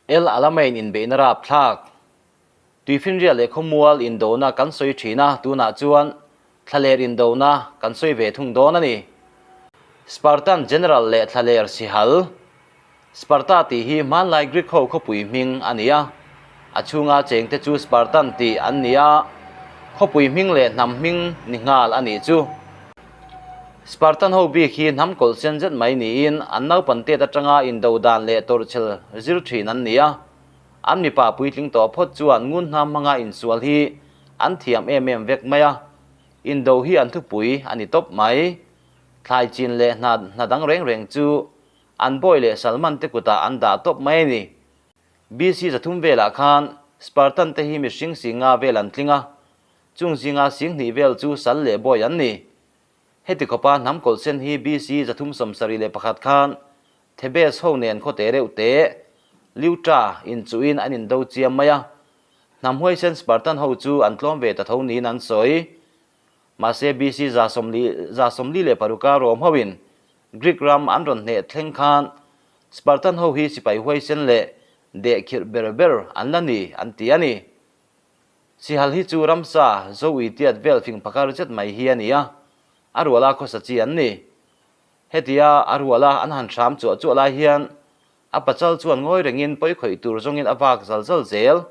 El Alamein inbeihna rapthlak, Tuifinriat leh khawmual indona kan sawi thin a, tunah chuan thlaler indona kan sawi ve thung dawn a ni. Spartan General leh thlaler sihal, Sparta tih hi hmanlai Greek ho khawpui hming a ni a, a chhunga chengte chu Spartan tih an ni a, khawpui hming leh hnam hming ni nghal a nih chu. Spartan ho bik hi hnam kawlh sen zet mai niin an naupan tet atanga indo dan leh tawrhchel zir thin an ni a, an mipa puitling tawh phawt chuan ngun hnam hmanga insual hi an thiam em em vek mai a, indo hi an thupui a ni tawp mai. Thlai chin leh hna hna dang reng reng chu an bawi leh Salman te kutah an dah tawp mai a ni. BC 300 velah khan Spartan te hi mihring singa vel an tling a, chung zinga singhnih vel chu sal leh bawi an ni. Heti khawpa hnam kawlhsen hi BC 371 khan Thebes ho nen khawte reuh te Leuctra inchuhin an indo chiam mai a, hnam huaisen Spartan ho chu an tlawm ve ta tho niin an sawi. Mahse BC 146 Rom hoin Greek ram an rawn hneh thleng khan Spartan ho hi sipai huaisen leh dehkhirh ber ber an la ni an ti a ni. Sihal hi chu ramsa zo ui tiat vel fing phakar zet mai hi a ni a, a ruala khawsa chi an ni. Hetia a ruala an han hram chuah chuah lai hian a pachal chuan ngawi rengin pawi khawih tur zawngin a vak zal zal zel.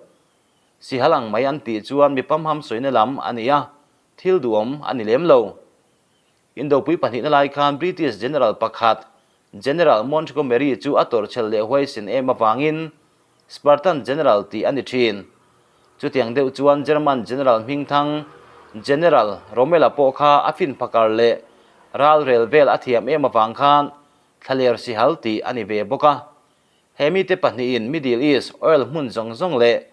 Sihal ang mai an tih chuan mi pamham sawina lam a ni a, thil duhawm a ni lem lo. Indopui pahnihna lai khan British General pakhat General Montgomery chu a tawrhchel leh huaisin em avangin Spartan General tih a ni thin. Chutiang deuh chuan German General hmingthang General Rommel-a pawh kha a fin phakar leh ral rel vel a thiam em avang khan thlaler sihal tih a ni ve bawk a. He mite pahnihin Middle East oil hmun zawng zawng leh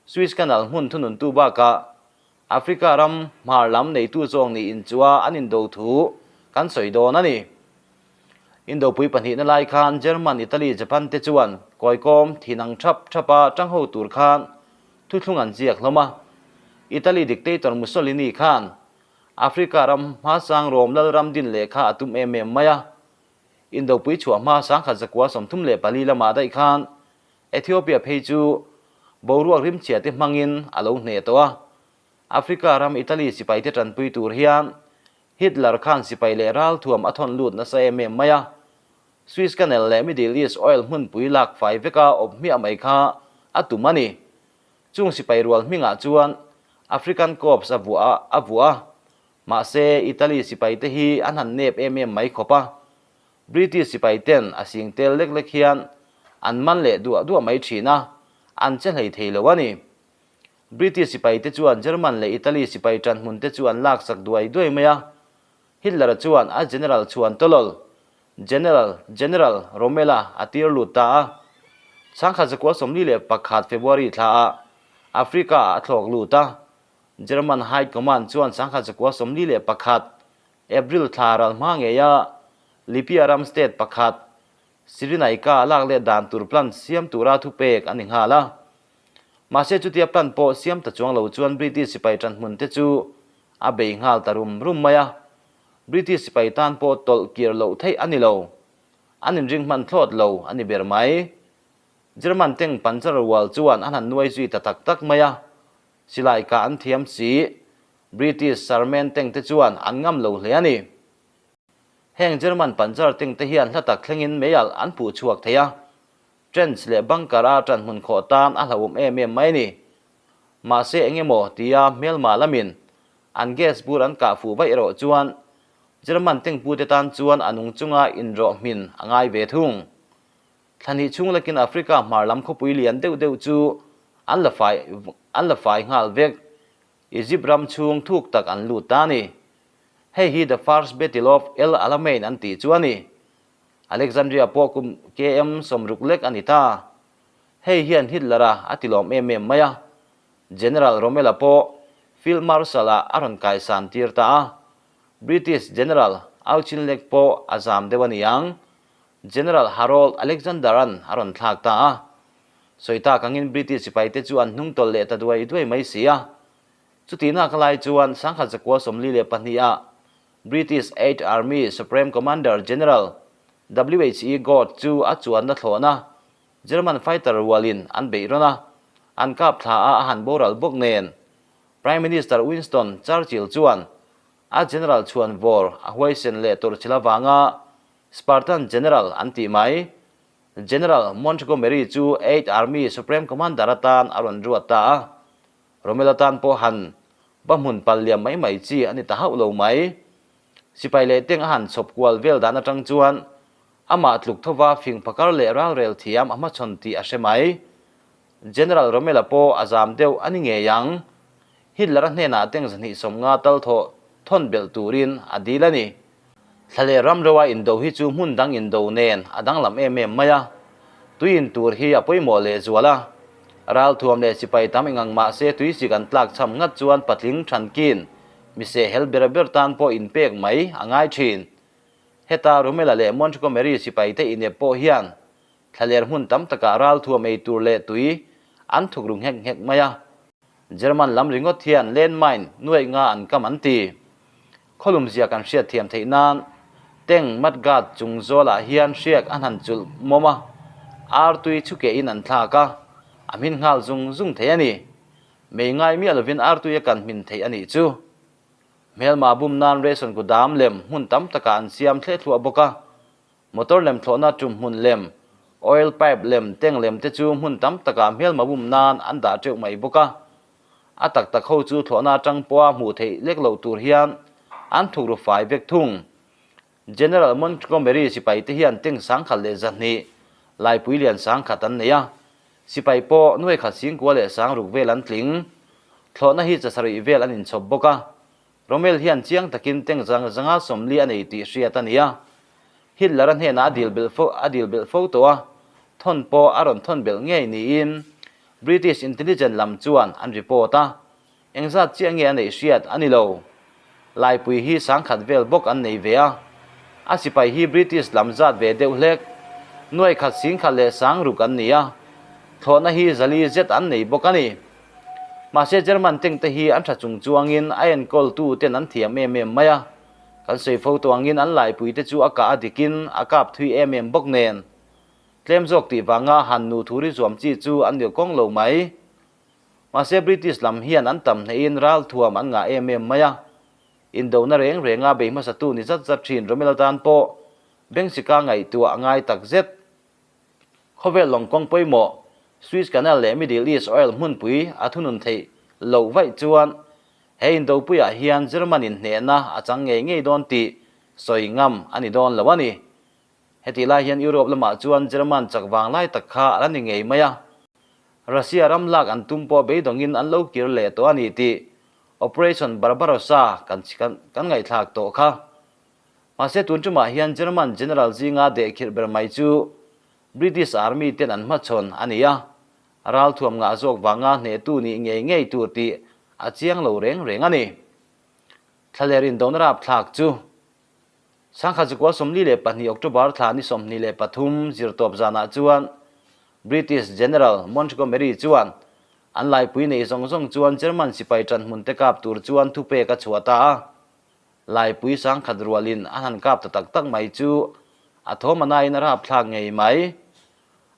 Suez Canal hmun thununtu bakah Africa ram hmar lam neitu zawng niin chua an indo thu kan sawi dawn a ni. Indopui pahnihna lai khan German, Italy, Japan te chuan kawikawm thinang thap thapa tang ho tur khan thuthlung an ziak hlawm a. Italy dictator Mussolini khan Africa ram hmasang Rome lalram din leh kha a tum em em mai a. Indopui chhuah hma 1934 lamah daih khan Ethiopia phei chu boruak rimchhia te hmangin a lo hneh tawh a. Africa ram Italy sipai te tanpui tur hian Hitler khan sipai leh ralthuam a thawn lut nasa em em mai a. Suez Canal leh Middle East oil hmunpui lak fai veka awp hmiah mai kha a tum a ni. Chung sipai rual hmingah chuan African Corps a vuah a vuah a. Mahse Italy sipai te hi an han nep em em mai khawp a. British sipai ten a sing tel lek lek hian an man leh duah duah mai thin a, an che hlei thei lo a ni. British sipai te chuan German leh Italy sipai tan hmun te chu an laksak duai duai mai a. Hitler-a chuan a General chhuan tawlawl, General, General, Rommel-a a tir lut ta a. 1941 February thlaah Africa-ah a thlawk lut a. German High Command chuan 1941 April thla ral hma ngeia Libya ram state pakhat Cyrenaica lak leh dan tur plan siam tura thupek a ni nghal a. Mahse chutia plan pawh siam ta chuang lo chuan British sipai tanhmun te chu a bei nghal ta rum rum mai a. British sipai tan pawh tawlh kir loh theih a ni lo. An inring hman thlawt lo a ni ber mai. German teng Panzer rual chuan an han nuai zui ta tak tak mai a. Silai kah an thiam si. British Sherman tank te chuan an ngam lo hle a ni. Heng German Panzer tank te hian hla tak thlengin meialh an puh chhuak thei a, trench leh bunker a ṭan hmun khawh tan a hlauhawm em em mai a ni. Mahse eng emaw tia hmelma lamin an gas bur an kah fuh vaih erawh chuan German tank pute tan chuan a nung chunga inrawh hmin a ngai ve thung. Thlahnih chhung lakin Africa hmar lam khawpui lian deuh deuh chu an la fai an la fai nghal vek. Egypt ram chhung thuk tak an lut ta a ni. Hei hi The First Battle of El Alamein an tih chu a ni. Alexandria pawh kum KM 60 lek a ni ta. Hei hian Hitler-a a tilawm em em mai a. General Rommel-a pawh Field Marshal-ah a rawn kaisan tir ta a. British General Auchinleck pawh a zam deuh a ni ang. General Harold Alexander-a'n a rawn thlak ta a. Sawi tak angin British sipaite chu an hnung tawlh leh ta duai duai mai si a. Chutihna ka lai chuan 1942 ah British Eighth Army Supreme Commander General WHE Gort chu a chuanna thlawhna German fighter rualin an beih rawn a, an kap thla a a han boral bawk nen. Prime Minister Winston Churchill chuan a General chhuan vawr a huaisen leh tawrhchilh avanga Spartan General an tih mai. General Montgomery chu Eighth Army Supreme Commander atan a rawn ruat ta a. Rommel atan pawh han ba hmun pal liam mai mai chi a ni ta hauh lo mai. Sipai leh teng a han chhawp kual vel dan atang chuan amah tluk thova fing phakar leh ralrel thiam a hmachhawn tih a hre mai. General Rommel-a pawh a zam deuh a ni ngei ang. Hitler-a hnenah teng 250 tal thawh thawn belh turin a dil a ni. Thla leh ram reuha indo hi chu hmun dang indo nen a danglam em em mai a, tui in tur hi a pawimawh lehzual a. Ralthuam leh sipai tam engang mah se tui sik an tlak cham ngat chuan patling thankin mise hel ber ber tan pawh inpek mai a ngai thin. Heta Rumela leh Montgomery sipaite inep pawh hian Thlaler hmun tam takah ralthuam ei tur leh tui an thuk ru nghek nghek mai a. German lam ringawt hian landmine nuaih nga an kam an ti. Khawlum zia kan hriat thiam theih nan tank mudguard chung zawlah hian hriak an han chulh mawm a, ar tui chhuke in an thlak a, a hmin nghal zung zung thei a ni. Mei ngai miah lovin ar tui a kan hmin theih a nih chu. Hmelma bum nan ration kudam lem hmun tam takah an siam thleh thluah bawk a. Motor lem thlawhna tum hmun lem, oil pipe lem, tank lem te chu hmun tam takah hmelma bum nan an dah teuh mai bawk a. A tak tak ho chu thlawhna atang pawha hmuh theih lek loh tur hian an thuk ru fai vek thung. General Montgomery sipai te hian tank 1200, laipui lian 10,000 an nei a. Sipai pawh nuaikhat singkua leh sangruk vel an tling. Thlawhna hi chasarih vel an inchhawp bawk a. Rommel hian chiang takin tank zang zanga 40 a nei tih hriat a ni a. Hitler-a hnenah a dil belh fo a dil belh fo tawh a, thawn pawh a rawn thawn belh ngei niin British intelligence lam chuan an report a. Engzat chiah nge a neih hriat a ni lo. Laipui hi 10,000 vel bawk an nei ve a. A sipai hi British lam zat ve deuh hlek, nuaikhat 10,000 leh 6,000 an ni a. Thlawhna hi 400 zet an nei bawk a ni. Mahse German tank te hi an tha chung chuangin a enkawltu ten an thiam em em mai a, kan sawi fo tawh angin an laipui te chu a kah a dikin a kap thui em em bawk nen. Tlem zawk tih vanga han nu thuri zuam chi chu an nil kawng lo mai. Mahse British lam hian an tam hnehin ralthuam an ngah em em mai a, indona reng renga bei hmasatu ni zat zat thin Rommel tan pawh Bengsika ngaihtuah a ngai takzet. Khawvel lawng kawng pawimawh, Suez Canal leh Middle East oil hmunpui a thunun theih loh vaih chuan he indopuiah hian German in hnehna a chang ngei ngei dawn tih sawi ngam a ni dawn lo a ni. Hetih lai hian Europe lamah chuan German chak vang lai tak kha a la ni ngei mai a. Russia ram lak an tum pawh beidawngin an lo kir leh tawh a ni tih Operation Barbarossa kan kan ngaihthlak tawh kha. Mahse tun tumah hian German General zinga dehkhirh ber mai chu British Army ten an hmachhawn a ni a, ralthuam ngah zawk vanga hnehtu nih ngei ngei tur tih a chiang lo reng reng a ni. Thlaler indona rapthlak chu 1942 October thla ni 23 zirtawp zanah chuan British General Montgomery chuan an laipui nei zawng zawng chuan German sipai ṭanhmun te kap tur chuan thupek a chhuah ta a. Laipui 10,000 rualin a han kap ta tak tak mai chu a thawm a nain a rapthlak ngei mai.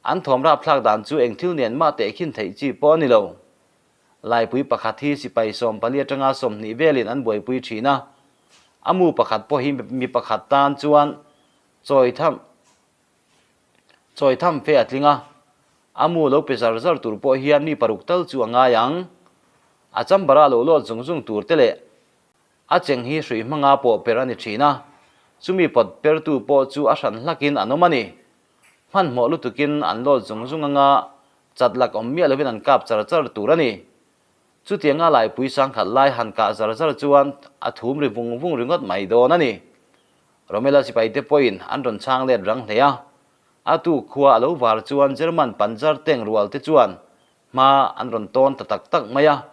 An thawm rapthlak dan chu eng thil nen mah tehkhin theih chi pawh a ni lo. Laipui pakhat hi sipai 14 atanga 20 velin an buaipui thin a, a mu pakhat pawh hi mi pakhat tan chuan chawi tham chawi tham fe a tling a, a mu lo pe zar zar tur pawh hian mi paruk tal chu a ngai ang. A chambara lo lawt zung zung tur te leh A cheng hi hrui hmanga pawh per a ni thin a, chumi pawt pertu pawh chu a hran hlakin an awm a ni. Hmanhmawh lutukin an lawt zung zung anga chat lak awm miah lovin an kap char char tur a ni. Chutianga laipui 10,000 lai han kah zar zar chuan a thum ri vung vung ringawt mai dawn a ni. Romela sipaite pawhin an rawn chhang let rang hle a, a tuk khua a lo var chuan German Panzer tank rual te chuan hma an rawn tawn ta tak tak mai a.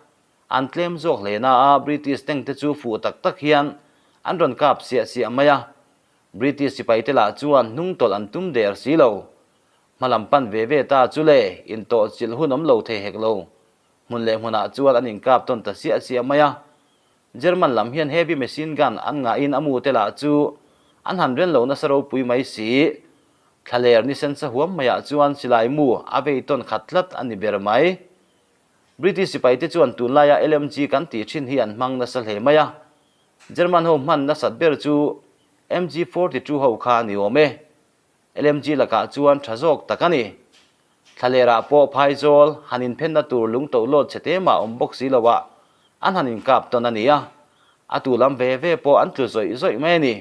An tlem zawk hle na a, British tank te chu fuh tak tak hian an rawn kap siah siah mai a. British sipai te lah chuan hnung tawlh an tum der si lo. Hma lam pan ve ve ta chu le, intawh chilh hun awm lo thei hek lo. Hmun leh hmunah chuan an inkap tawn ta siah siah mai a. German lam hian heavy machine gun an ngahin a mu te lah chu an han ren lo nasa ropui mai si. Thlaler ni sensa huam maiah chuan silai mu a vei tawn khat tlat a ni ber mai. British sipaite chuan tunlaia LMG kan tih thin hi an hmang nasa hle mai a. German ho hman nasat ber chu MG 42 ho kha a ni awm e. LMG lakah chuan tha zawk tak a ni. Thlalerah pawh phaizawl han inphenna tur lung to lawt chhe te mah awm bawk si lo ah an han inkap tawn a ni a, a tu lam ve ve pawh an tlu zawih zawih mai a ni.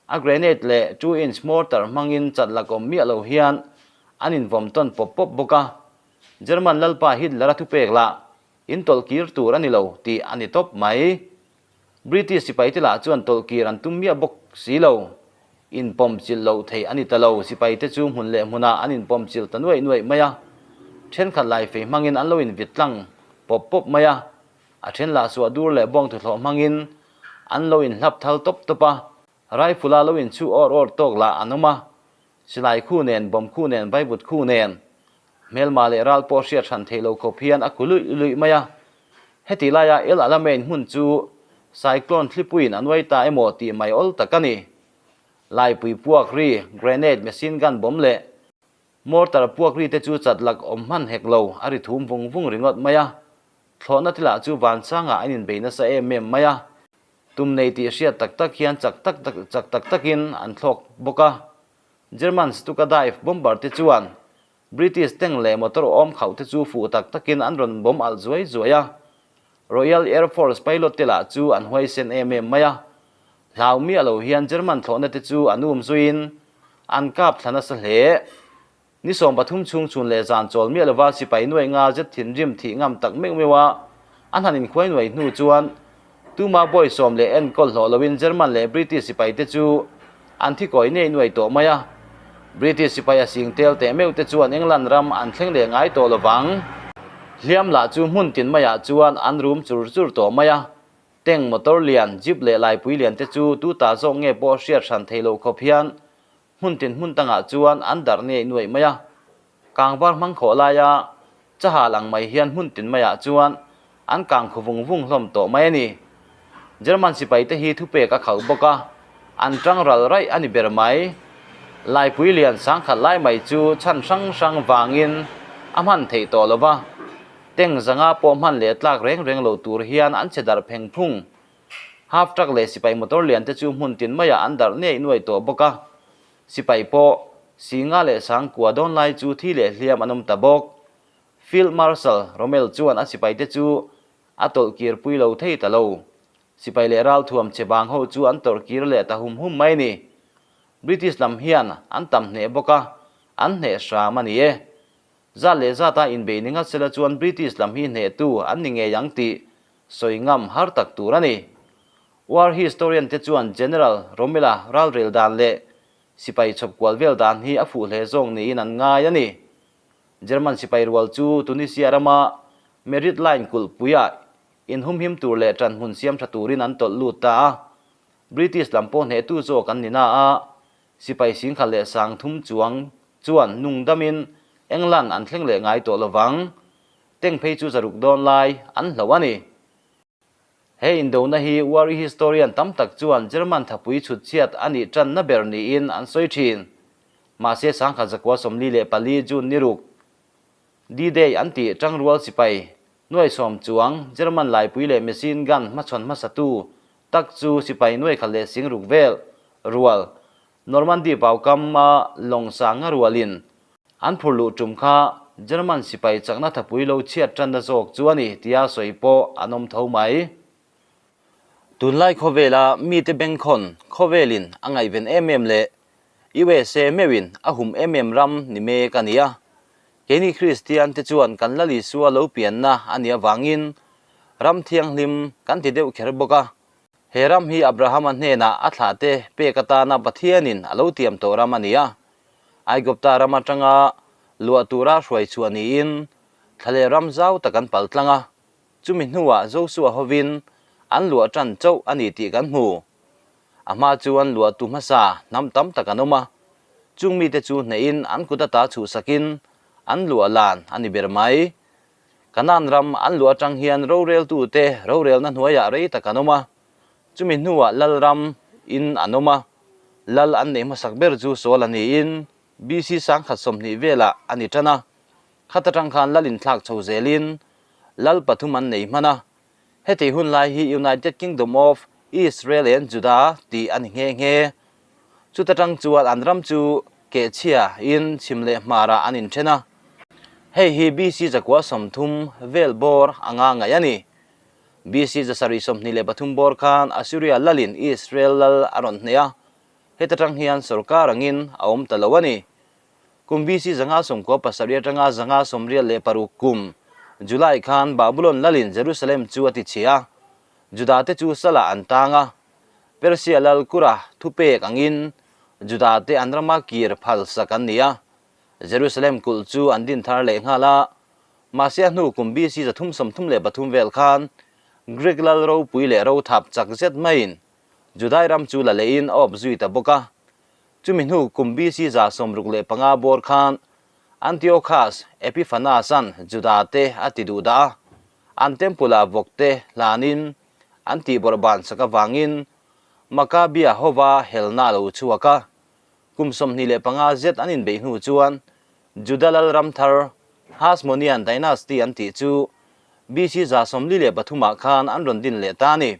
A grenade leh 2 inch mortar hmangin chat lakawm miah lo hian an invawm tawn pawp pawp bawk a. German lalpa Hitler-a thupek lah intawlh kir tur a ni lo tih a ni tawp mai. British sipaite lah chuan tawlh kir an tum miah bawk si lo. Inpawm chilh loh theih a ni ta lo, sipaite chu hmun leh hmunah an inpawm chilh ta nuaih nuaih mai a. Thenkhat laifei hmangin an lo invit tlang pawp pawp mai a, a then lah suah dur leh bawng tuthlawh hmangin an lo inhlap thal tawp tawp a, rifle-a lo inchhu awr awr tawk lah an awm a, silai khu nen, bomb khu nen, vaivut khu nen, hmelma leh ral pawh hriat hran theih lo khawp hian a ku luih luih mai a. Heti laia El Alamein hmun chu cyclone thlipuiin a nuai ta emaw tih mai awl tak a ni. Laipui puak ri, grenade, machine gun bomb leh mortar puak ri te chu chat lak awm hman hek lo a ri thum vung vung ringawt mai a. Thlawhna te lah chu vansangah an inbei nasa em em mai a. Tum nei tih hriat tak tak hian chak tak tak chak tak takin an thlawk bawk a. German Stuka dive bomber te chuan British tank leh motor awm khauh te chu fuh tak takin an rawn bomb alh zuai zuai a. Royal Air Force pilot te lah chu an huaisen em em mai a. Hlau miah lo hian German thlawhna te chu an um zuiin an kap thla nasa hle. Ni 13 chhung chhun leh zan chawl miah lova sipai nuai nga zet thinrim thih ngam tak meuh meuh a, an han inkhuai nuai hnu chuan tuma bawi sawm leh enkawl hlawh loin German leh British sipai te chu an thi kawi nei nuai tawh mai a. British sipai a sing tel teh meuh te chuan England ram an thleng leh ngai tawh lovang. Hliam lah chu hmun tin maiah chuan an rum chur chur tawh mai a. Tank motor lian, jeep leh laipui lian te chu tu ta zawk nge pawh hriat hran thei loh khawp hian Hmun tin hmun tangah chuan an darh ngei nuaih mai a, kangvar hmang khawh laia chahal ang mai hian hmun tin maiah chuan an kang khu vung vung hlawm tawh mai a ni. German sipaite hi thupek a khauh bawk a, an tang ral raih a ni ber mai. Laipui lian sangkhat lai mai chu chhan hrang hrang vangin a hman theih tawh lo va, tank zanga pawh hman leh tlak reng reng lo tur hian an che darh pheng phung. Half truck leh sipai motor lian te chu hmun tin maiah an darh nuaih nuaih tawh bawk a, sipai pawh Singa leh Sangkua dawn lai chu thi leh hliam an awm ta bawk. Field Marshal Rommel chuan a sipai te chu a tawlh kir pui lo thei ta lo. Sipai leh ralthuam che bang ho chu an tawrh kir leh ta hum hum mai a ni. British lam hian an tam hneh bawk a, an hneh hram a ni e. Zat leh zata inbei ni ngat sela chuan British lam hi hnehtu an ni ngei ang tih sawi ngam har tak tur a ni. War historian te chuan General Rommel-a ralrel dan leh sipai chhawp kual vel dan hi a fuh hle zawk niin an ngai a ni. German sipai rual chu Tunisia rama Merit Line kulhpuiah inhumhim tur leh ṭanhmun siam ṭha turin an tawlh lut ta a. British lam pawh hnehtu zawk an ni na a, sipai singkhat leh 3000 chuang chuan nungdamin England an thleng leh ngai tawh lovang. Tank phei chu 600 dawn lai an hloh a ni. He indona hi war historian tam tak chuan German thapui chhut chhiat a nih tanna ber niin an sawi thin. Mahse 1944 June ni ruk, D-Day an tih tangrual sipai nuai sawm chuang German laipui leh machine gun hmachhawn hmasatu tak chu sipai nuai khat leh 6000 vel rual Normandy vaukama lawng sanga rualin an phur luh tum kha German sipai chakna thapui lo chhiat tanna zawk chu a ni tia sawi pawh an awm tho mai. Tunlai khawvela mite bengkhawn khawvelin a ngaihven em em leh USA meuhin a hum em em ram ni mek a ni a. Keini Kristian te chuan kan Lal Isua lo pianna a nih avangin ram thianghlim kan ti deuh kher bawk a. He ram hi Abrahama hnenah a thlahte pek atana Pathianin a lo tiam tawh ram a ni a. Aigupta ram atanga luah tura hruai chhuah niin thlaleh ram zau tak an pal tlang a, chumi hnuah Josua hovin an luah tan chauh a ni tih kan hmu. A hma chuan luahtu hmasa hnam tam tak an awm a, chung mite chu hnehin an kut ata chhuhsakin an luah lan a ni ber mai. Kanaan ram an luah atang hian roreltute rorelna hnuaiah rei tak an awm a, chumi hnuah lal ram in an awm a, lal an neih hmasak ber chu Saul a niin. BC 1020 velah a ni tan a. Khat atang khan lal inthlak chho zelin lal pathum an nei hman a. Heti hun lai hi United Kingdom of Israel and Judah tih a ni nghe nghe. Chuta tang chuan an ram chu kehchhia in chhim leh hmarah an inthen a. Hei hi BC 930 vel bawr anga ngaih a ni. BC 723 bawr khan Assyria lalin Israel lal a rawn hneh a, heta tang hian sorkar angin a awm ta lo a ni. Kum BC 597 atanga 586 kum July khan Babulon lalin Jerusalem chu a ti chhe a, Judate chu salah an tang a. Persia lal Kura thupek angin Judate an rama kir phalsak an ni a, Jerusalem kulh chu an din thar leh nghal a. Mahse a hnu kum BC 333 vel khan Greek lal ropui leh rothap chak zet maiin Judai ram chu la lehin a awp zui ta bawk a. Chumi hnu kum BC 65 bawr khan Antiochus Epiphanas-a'n Juda-te a ti duh dah a, an temple-ah vawkte hlanin an tihbawrh ban sak avangin Maccabea hova helna a lo chhuak a. Kum 25 zet an inbeih hnu chuan Juda lal ram thar Hasmonean dynasty an tih chu BC 43-ah khan an rawn din leh ta a ni.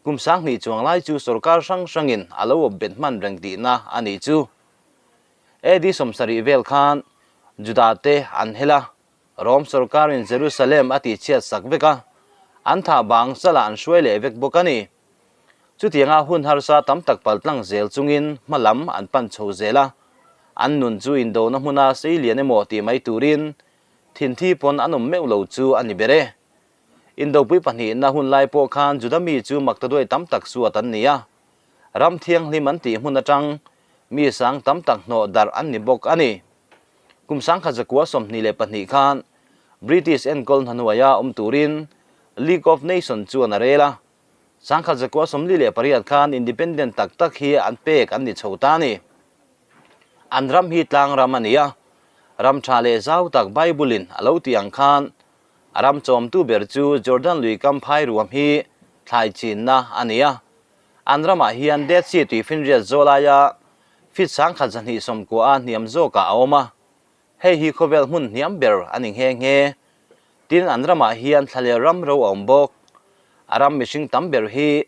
Kum 2000 chuang lai chu sorkar hrang hrangin a lo awp bet hman reng tihna a nih chu. AD 70 vel khan Juda te an hel a, Rom sorkarin Jerusalem a tihchhiat sak vek a, an thah bang salah an hruai leh vek bawk a ni. Chutianga hun harsa tam tak paltlang zel chungin hma lam an pan chho zel a, an nun chu indona hmuna sei lian emaw tih mai turin thinthi pawn an awm meuh lo chu a ni ber e. Indopui pahnihna hun lai pawh khan Juda mi chu maktaduai tam tak suat an ni a, ram thianghlim an tih hmun atang mi sang tam tak hnawh darh an ni bawk a ni. Kum 1922 khan British enkawl hna hnuaia awm turin League of Nations chuan a rel a, 1948 khan independent tak tak hi an pek an ni chho ta a ni. An ram hi tlang ram a ni a, ram tha leh zau tak Bible-in a lo tih ang khan A ram chawmtu ber chu Jordan lui kam phai ruam hi thlai chinna a ni a. An ramah hian Dead Sea tuifinriat zawlaia feet 1290 a hniam zawkah a awm a. Hei hi khawvel hmun hniam ber a ni nghe nghe. Tin, an ramah hian thlaler ram ro a awm bawk. A ram mihring tam ber hi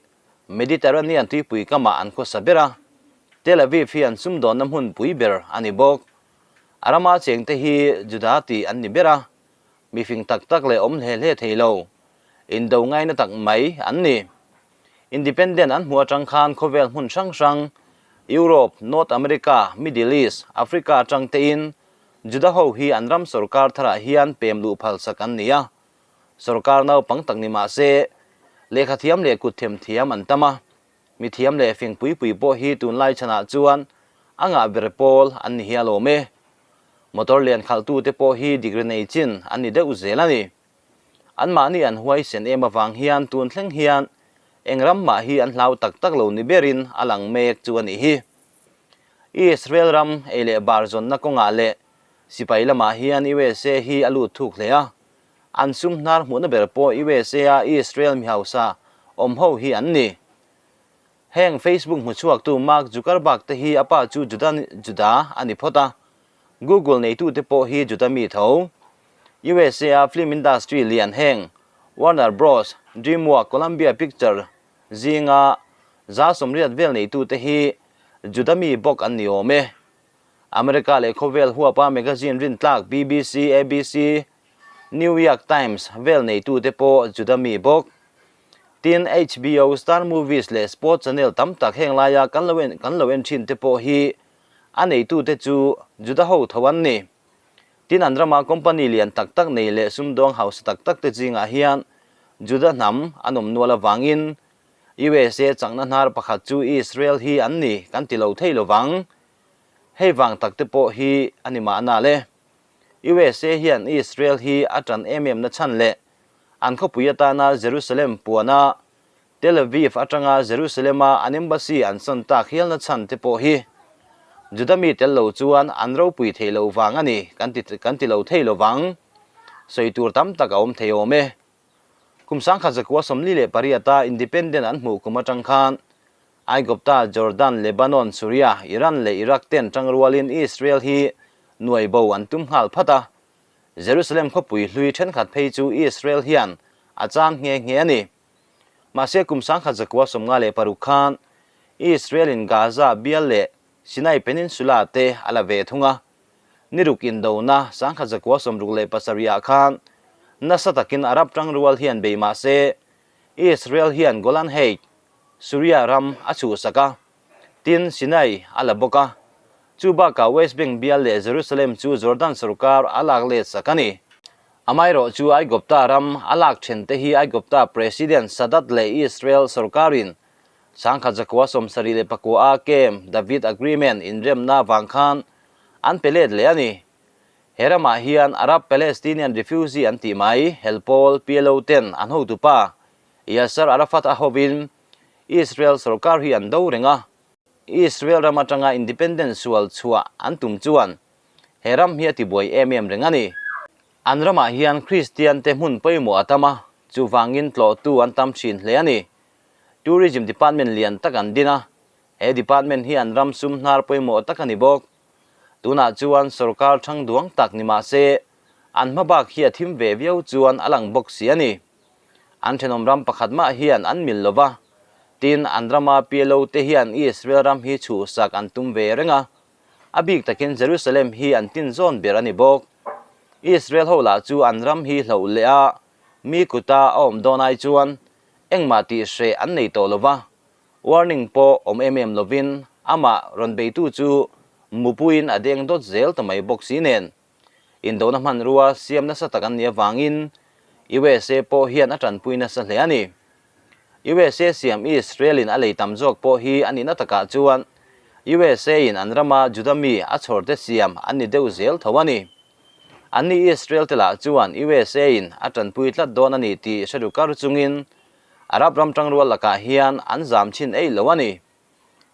Mediterranean tuipui kamah an khawsa ber a. Tel Aviv hi an sumdawnna hmunpui ber a ni bawk. A rama chengte hi Juda tih an ni ber a. Mi fing tak tak leh awm hle hle thei lo, indo ngaina tak mai an ni. Independent an hmuh atang khan khawvel hmun hrang hrang, Europe, North America, Middle East, Africa atang tein Juda ho hi an ram sorkar tharah hian pem luh phalsak an ni a. Sorkar naupang tak ni mah se, lehkha thiam leh kut them thiam an tam a. Mi thiam leh fing pui pui pawh hi tunlai chhanah chuan a ngah ber pawl an ni hial awm e. Motor lian khalhtute pawh hi degree nei chin an ni deuh zel a ni. Anmahni an huaisen em avang hian tun thleng hian eng ram mah hi an hlau tak tak lo ni berin a lang mek chu a nih hi. Israel ram ei leh bar zawnna kawngah leh sipai lamah hian USA hi a lut thuk hle a, an sum hnar hmuhna ber pawh USA-a Israel mi hausa awm ho hi an ni. Heng Facebook hmuchhuaktu Mark Zuckerberg te hi a pa chu Juda Juda a ni phawt a, Google neitute pawh hi Juda mi tho. USA-a film industry lian heng Warner Bros, DreamWorks, Columbia Picture zinga 80 vel neitute hi Juda mi bawk an ni awm e. America leh khawvel huapa magazine rintlak BBC, ABC, New York Times vel neitute pawh Juda mi bawk. Tin, HBO, Star Movies leh Sports Channel tam tak heng laia kan lo en kan lo en thin te pawh hi a neitute chu Juda ho tho an ni. Tin, an rama company lian tak tak nei leh sumdawng hausa tak tak te zingah hian Juda hnam an awm nual avangin USA chakna hnar pakhat chu Israel hi an ni kan ti lo thei lovang. Hei vang tak te pawh hi a ni mahna le. USA hian Israel hi a tan em em na chhan leh an khawpui atana Jerusalem puana Tel Aviv atanga Jerusalem-a an embassy an sawn tak hialna chhan te pawh hi Juda mi tel lo chuan an ropui thei lo vang a ni kan ti kan ti lo thei lo vang. Sawi tur tam tak a awm thei awm e. Kum 1948-a independent an hmuh kum atang khan. Aigupta, Jordan, Lebanon, Suria, Iran leh Iraq ten tangrualin Israel hi nuai bo an tum nghal phat a. Jerusalem khawpui hlui thenkhat phei chu Israel hian a chan nghe nghe a ni. Mahse kum 1956 khan Israel in Gaza bial leh Sinai Peninsula te a la ve thung a. Ni ruk indona 1967 ah khan nasa takin Arab tangrual hian bei mahse Israel hian Golan Heights, Suria ram a chhuhsak a, tin Sinai a la bawk a. Chu bakah West Bank bial leh Jerusalem chu Jordan sorkar a lak let sak a ni. Amaherawh chu Aigupta ram a lak then te hi Aigupta President Sadat leh Israel sorkarin 1974 a Camp David Agreement inremna vang khan an pe let leh a ni. He ramah hian Arab Palestinian Refugee an tih mai, hel pawl, PLO ten an hotupa Yasser Arafat a hovin Israel sorkar hi an do reng a, Israel ram atanga independent sual chhuah an tum chuan he ram hi a tibuai em em reng a ni. An ramah hian Kristian te hmun pawimawh a tam a, chuvangin tlawhtu an tam thin hle a ni. Tourism department lian tak an din a, he department hi an ram sum hnar pawimawh tak a ni bawk. Tunah chuan sorkar thang duang tak ni mah se, an hma bak hi a thim ve viau chuan a lang bawk si a ni. An thenawm ram pakhat mah hian an mil lo va, tin an rama PLO te hian Israel ram hi chhuhsak an tum ve reng a, a bik takin Jerusalem hi an tin zawn ber a ni bawk. Israel ho lah chu an ram hi hloh leh a, mi kuta a awm dawn ai chuan engmah tih hreh an nei tawh lo va, warning pawh awm em em lovin amah rawn beitu chu mupuiin a deng dawt zel ta mai bawk si nen. Indona hmanrua siam nasa tak an nih avangin USA pawh hian a tanpui nasa hle a ni. USA siam Israel-in a lei tam zawk pawh hi a nihna takah chuan USA-in an rama Juda mi a chhawrte siam an ni deuh zel tho a ni. Anni Israel te lah chuan USA-in a tanpui tlat dawn a ni tih hre ru kar chungin Arab ram tangrual lakah hian an zam chhin eih lo a ni.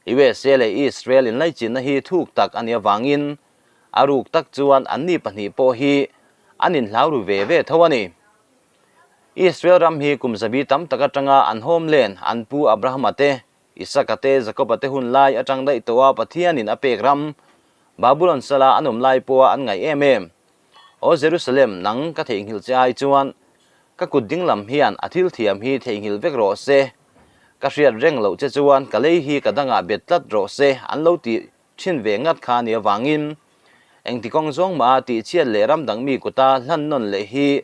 USA leh Israel inlaichinna hi thuk tak a nih avangin a ruk tak chuan anni pahnih pawh hi an inhlau ru ve ve tho a ni. Israel ram hi kum zabi tam tak atanga an homeland an pu Abrahama te, Isaka te, Jakoba te hun lai atang daih tawha Pathianin a pek ram Babulon sala an awm lai pawha an ngaih em em. Aw Jerusalem, nang ka theihnghilh che ai chuan ka kut ding lam hian a thil thiam hi theihnghilh vek rawh se. Ka hriat reng loh che chuan ka lei hi ka dangah bet tlat rawh se an lo tih thin ve ngat kha nia vangin engti kawng zawng mah a tihchhiat leh ram dang mi kuta hlan nawn leh hi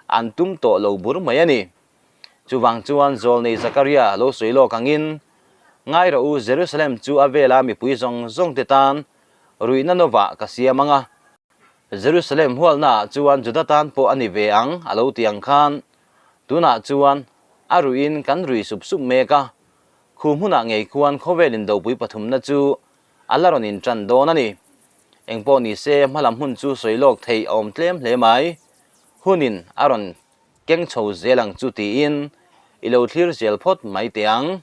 an tum tawh lo bur mai a ni. Chuvang chuan Zawlnei Zakaria lo sawi lawk angin, Ngai rawh u, Jerusalem chu a vela mipui zawng zawng te tan ruihna novah ka siam ang a, Jerusalem hualnaah chuan Juda tan pawh a ni ve ang a lo ti ang khan, tunah chuan a ruihin kan rui sup sup mek a, khu hmunah ngei khuan khawvel indopui pathumna chu a la rawn inṭan dawn a ni. Engpawh ni se hmalam hmun chu sawi lawk theih a awm tlem hle mai. Hunin a rawn keng chho zel ang chu tiin i lo thlir zel phawt mai teh ang.